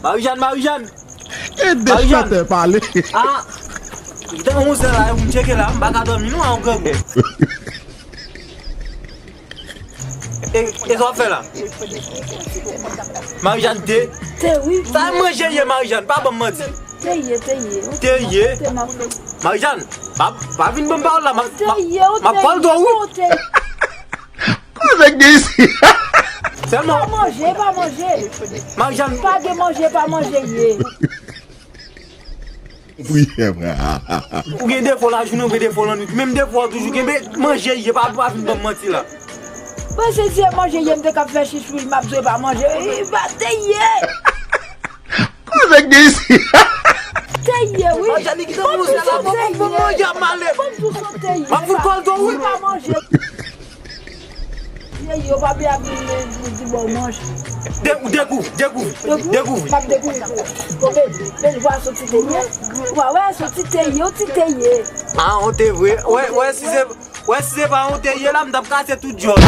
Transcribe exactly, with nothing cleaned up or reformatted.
Marijàn, Marijàn. Ede chantè pale. Ah, li te yon zen la, pou m tcheke la, m pa ka dòmi non, a yon grangou. E, e sa w ap fè la? Marijàn te. Te wi. Sa manje ye, Marijàn, pa ban m manti. Te ye, te ye. Te ye. Te m ap fè. Marijàn, pa, pa vin ban m pawòl la, m ap, m ap, m ap pale dlo wi. Kote gen isi? Sèlman. Pa manje, pa manje. Marijàn. Pa gen manje, pa manje ye. Ou gen defo lajounen, ou gen defo lannwit. Menm defo a toujou genbe manje ye, pa, pa vin ban m manti la. Mwen se se manje ye, m te k ap fè chich wi, m ap jwe pa manje. Wi, pa te ye. Kote gen isi? Te ye, wi. Marijàn, li kite mouze la, bon, bon, bon, manje ap male. Bon, tout sa te ye. M ap fout kòl dlo wi. Pa manje. Ye, yo pa byen ap vin di bon manje. De-, dekouvri, dekouvri, dekouvri. M ap dekouvri pou ou. Bon, men, men, vwa sou ti te ye. Vwa, wè, sou ti te ye, ou ti te ye. Ah, on te vre. Wè, wè, si se, wè, si se pa on te ye la, m t ap kase tout djòl.